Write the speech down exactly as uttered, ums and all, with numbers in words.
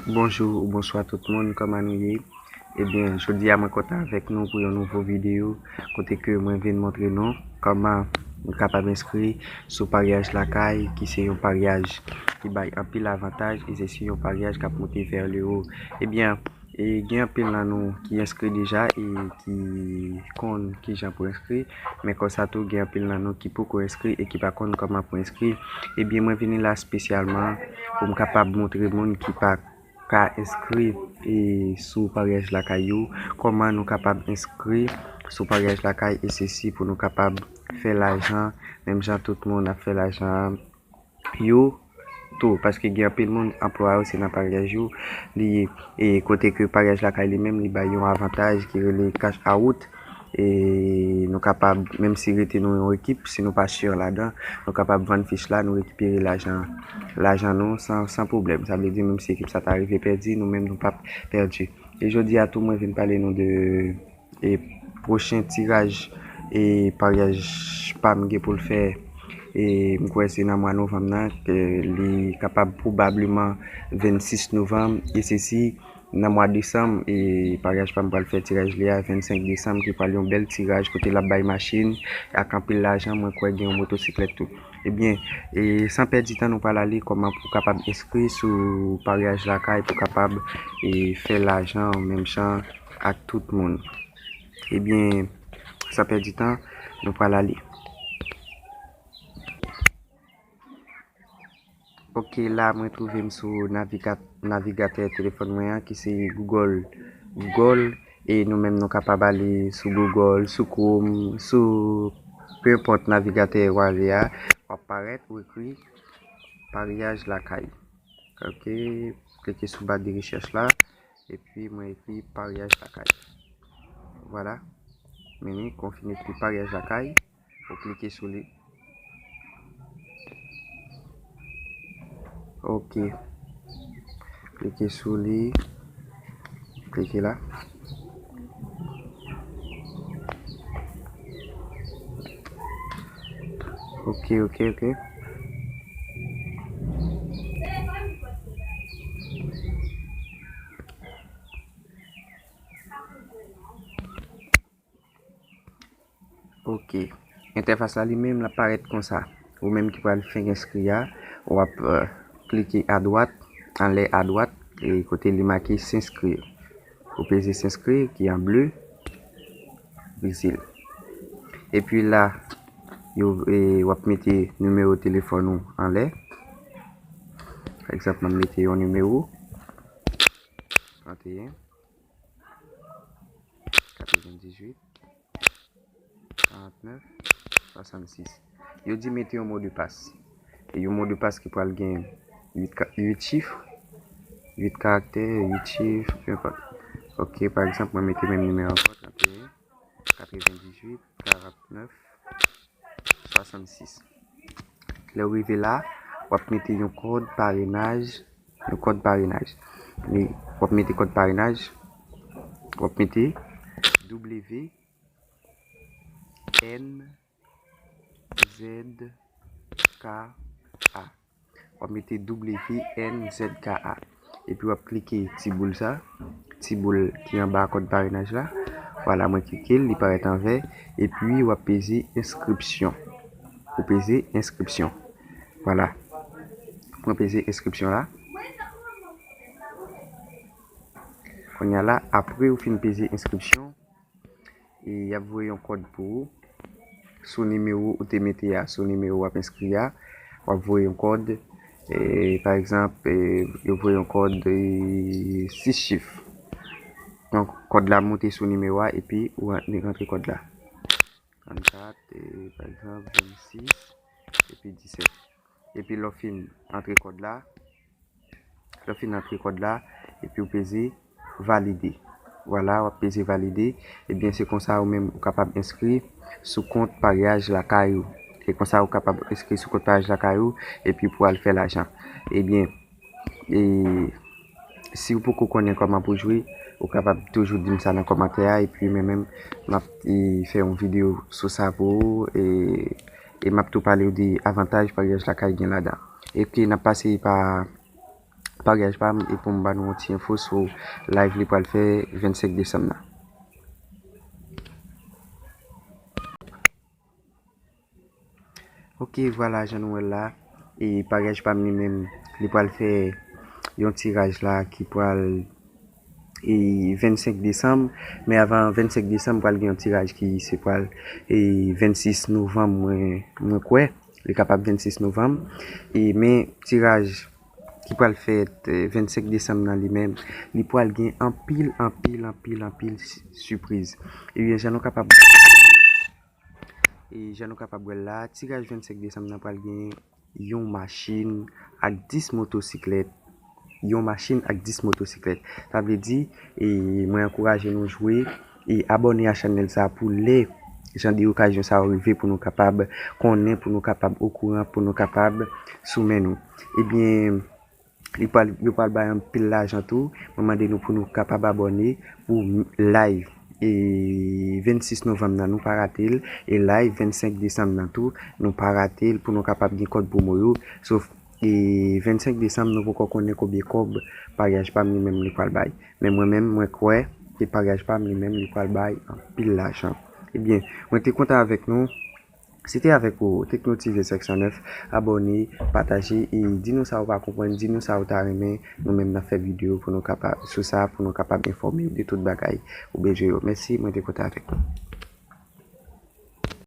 Bonjou ou bonswa tout moun, kòman nou ye? Ebyen, jodi a mwen kontan avèk nou pou yon nouvo videyo kote ke mwen vin montre nou kòman nou kapab enskri sou paryaj lakay, ki se yon paryaj ki bay anpil avantaj e se si yon paryaj k ap moute vers le haut. Ebyen, e gen anpil nan nou ki enskri deja e ki konn kijan pou enskri, men konsa tou gen anpil nan nou ki poko enskri e ki pa konn kòman pou enskri. Ebyen, mwen vini la espesyalman pou m kapab montre moun ki pa ka enskri e sou paryaj lakay yo, kòman nou kapab enskri sou paryaj lakay e sesi pou nou kapab fè lajan menm jan tout moun ap fè lajan yo tou, paske gen anpil moun anplwa yo se nan paryaj yo li ye, e kote ke paryaj lakay li menm li bay yon avantaj ki rele cash out. E nou kapab, menm si rete nou yon ekip, si nou pa sure ladan, nou kapab vann fich la, nou rekipere lajan lajan nou san, san pwoblèm. Sa vle di menm si ekip sa ta rive pèdi, nou menm nou p ap pèdi. E jodi a tou mwen vin pale nou de e pwochen tiraj e paryaj pa m gen pou l fè, e m kwè se nan mwa novanm nan, ke li kapab pwobableman vennsis novanm, e sesi nan mwa desanm, e paryaj pa m pral fè tiraj li a vennsenk desanm, ki pral yon bèl tiraj kote l ap bay machin ak anpil lajan, mwen kwè gen yon motosiklèt tou. Ebyen, e san pèdi tan, nou pral ale kòman pou kapab enskri sou paryaj lakay, pou kapab e fè lajan menm jan ak tout moun. Ebyen, san pèdi tan, nou pral ale. Ok, la mwen twouve m sou naviga-, navigatè telefòn mwen an ki se Google. Google, e nou menm nou kapab ale sou Google, sou Chrome, sou pe enpòt navigatè w ale a, w ap parèt ou ekri paryaj lakay. Ok, klike sou ba de rechèch la, epi mwen ekri paryaj lakay. Vwala, mennen kon fin ekri paryaj lakay, ou klike sou li. Ok. Klike sou li. Klike la. Ok, ok, ok. Ok. Entèfas la li menm, l ap parèt konsa. Ou menm ki pral fenk enskri a, w ap, euh, klike adwat, anlè adwat, e kote li make s'inscrire. Ou peze s'inscrire, ki an ble, peze l. Epi la, yo, e, w ap mete nimewo telefòn ou anlè. Pa egzanp, mwen mete yon nimewo, trannteyen, katrevendizuit, karantnèf, swasannsis. Yo di mete yon modepas. E yon modepas ki pral gen uit ka-, uit chif, uit karaktè, uit chif, pe enpòt. Ok, pa egzanp, mwen mete menm nimewo ankò, trannteyen, katrevendizuit, karantnèf, swasannsis. Lè w rive la, w ap mete yon kòd parenaj, yon kòd parenaj. E w ap mete kòd parenaj, w ap mete W N Z K A. W ap mete W N Z K A. Epi w ap klike ti boul sa, ti boul ki anba kòd parenaj la. Vwala, mwen klike l, li parèt an vè. Epi w ap peze enskripsyon. Ou peze enskripsyon. Vwala. Mwen peze enskripsyon la. Kounye a la, apre ou fin peze enskripsyon, e y ap voye yon kòd pou ou sou nimewo ou te mete a, sou nimewo w ap enskri a, w ap voye yon kòd, e, pa egzanp, e, yo voye yon kòd, e, sis chif. Donk, kòd la moute sou nimewo a, epi ou ran-, rantre kòd la. Trannkat, e, pa egzanp, vennsis, epi disèt. Epi lè w fin antre kòd la, Lè w fin antre kòd la, epi w peze valide. Vwala, w ap peze valide. Ebyen, se konsa ou menm ou kapab enskri sou kont paryaj lakay ou. E konsa ou kapab enskri sou kont paryaj lakay ou, epi pou al fè lajan. Ebyen, e, si w poko konnen kòman pou jwe, ou kapab toujou di m sa nan kòmantè a, epi mwen menm, m ap, e, fè yon videyo sou sa pou ou, e, e m ap tou pale w de avantaj paryaj lakay gen ladan. Epi n ap pase pa paryaj pa m e pou m ba nou yon ti enfo sou live li pral fè vennsenk desanm nan. Ok, vwala, jan nou wè l la, e paryaj pa m li menm, li pral fè yon tiraj la ki pral e vennsenk desanm, men avan vennsenk desanm pral gen yon tiraj ki se pral e vennsis novanm, mwen, mwen kwè li kapab vennsis novanm. E men tiraj ki pral fèt e vennsenk desanm nan li menm, li pral gen anpil, anpil, anpil, anpil si- sipriz. Ebyen, jan nou kapab e jan nou kapab wè l la, tiraj vennsenk desanm nan pral gen yon machin ak dis motosiklèt. Yon machin ak dis motosiklèt. Sa vle di, e mwen ankouraje nou jwe e abòne a chanèl sa pou lè jan de okazyon sa yo rive pou nou kapab konnen, pou nou kapab okouran, pou nou kapab sou men nou. Ebyen, li pral, yo pral bay anpil lajan tou. Mwen mande nou pou nou kapab abòne pou live e vennsis novanm nan, nou pa rate l. E live vennsenk desanm nan tou, nou pa rate l pou nou kapab gen kòd pwomo yo. Sof e vennsenk desanm, nou poko konnen konbyen kòb paryaj pa m li menm li pral bay. Men mwen menm, mwen kwè ke paryaj pa m li menm li pral bay anpil lajan. Ebyen, mwen te kontan avèk nou. Se te avèk ou, Tekno T V senk san nèf. Abòne, pataje e di nou sa ou pa konprann, di nou sa ou ta renmen. Nou menm n ap fè videyo pou nou kapab, sou sa, pou nou kapab enfòme w de tout bagay ou bezwen yo. Mèsi, mwen te kontan avèk nou.